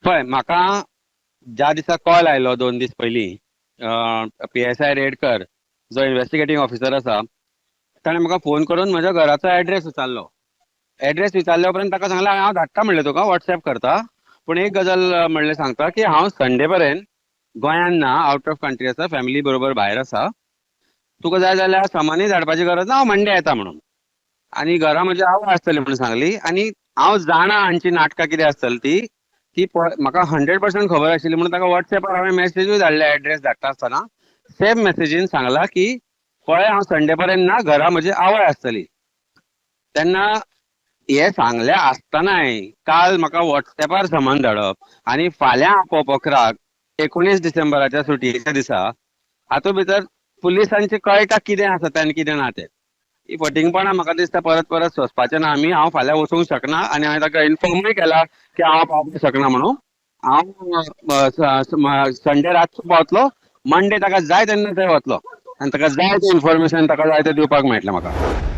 पळय, म्हाका ज्या दिसा कॉल आयलो 2 दीस पयलीं, पीएसआय रेडकर जो इन्व्हेस्टिगेटींग ऑफिसर आसा, ताणें म्हाका फोन करून म्हज्या घराचो एड्रेस विचारलो. एड्रेस विचारल्या उपरांत ताका सांगलें, हांव धाडटा म्हणलें तुका, वॉट्सॅप करता, पूण एक गजाल म्हणलें सांगता की हांव संडे पर्यंत गोंयान ना, आवट ऑफ कंट्री आसा, फॅमिली बरोबर भायर आसा. तुका जाय जाल्यार सामानूय धाडपाची गरज ना, हांव मंडे येता म्हणून. आनी घरा म्हजी आवय आसतली म्हणून सांगली. आनी हांव जाणा हांची नाटकां कितें आसतली ती ती म्हाका 100% खबर आशिल्ली, म्हणून ताका वॉट्सॅपार हांवें मॅसेजूय धाडले. एड्रेस धाडटा आसतना सेम मॅसेजीन सांगला की पळय, हांव संडे पर्यंत ना, घरा म्हजी आवय आसतली. तेन्ना हे सांगले आसतनाय काल म्हाका वॉट्सॅपार समन धाडप आनी फाल्यां आपोवप 11क, 19 डिसेंबराच्या सुटयेच्या दिसा, हातूंत भितर पुलिसांचे कळटा कितें आसा तें आनी कितें ना तें. ही फटींगपणां म्हाका दिसता परत परत सोंसपाचें ना आमी. हांव फाल्यां वचूंक शकना आनी हांवें ताका इन्फॉर्मूय केला की हांव पावपाक शकना म्हणून. हांव संडे रातचो पावतलो, मंडे ताका जाय तेन्ना थंय वतलो आनी ताका जाय तें इन्फॉर्मेशन ताका जाय तें दिवपाक मेळटलें म्हाका.